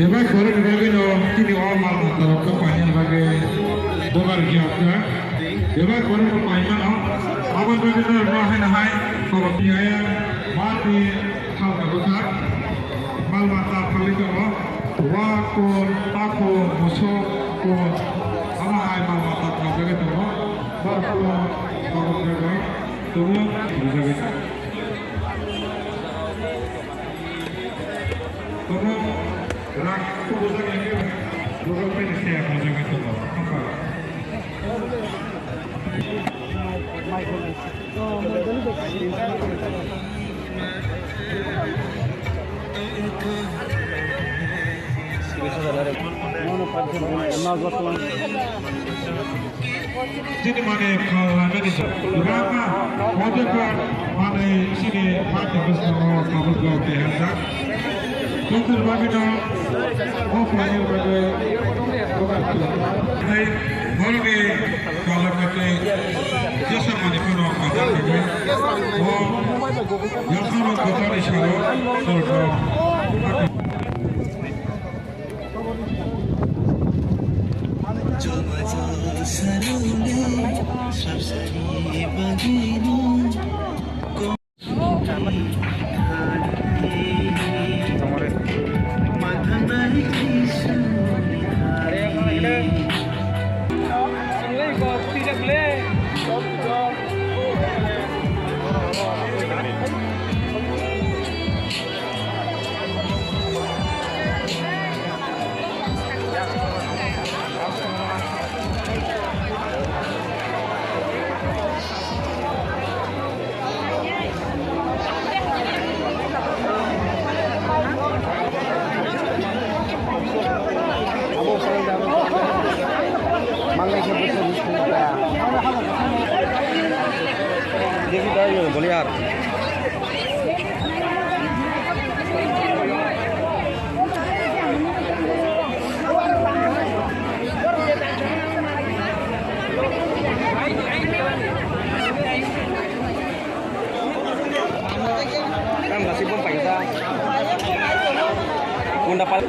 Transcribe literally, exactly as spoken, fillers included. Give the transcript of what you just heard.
Bebak khoroknwi bagwino chini o mal mata rok kok painani bagwi dogar khe hapkha. Bebak khorokno paimano aboni bagwi norokno haino hai khoroknwi aya mati khalka bwkhak mal mata phalwi tongo. Wa, kon, takhuk, musuk, kon, omo hai mal mata phalwi tongo. Borok kok tongo, rijagwi. Kono rak kubujak ya, Google Pay ni saya bujak itu. Sini mana kalau ada di Rama, Mojoker, mana sini mati bersama kabut kau tehan. Tungkul bagino, o pelajar bagino, bukan tu. Hai, borok ni kalar kate, jesa mani kono kalar kate. O, yang kono kotor isaro, kotor. Mangai khe bwswk bwswk kaya. David ayo boliyar. Tang nasi bom paisa. Unda pal.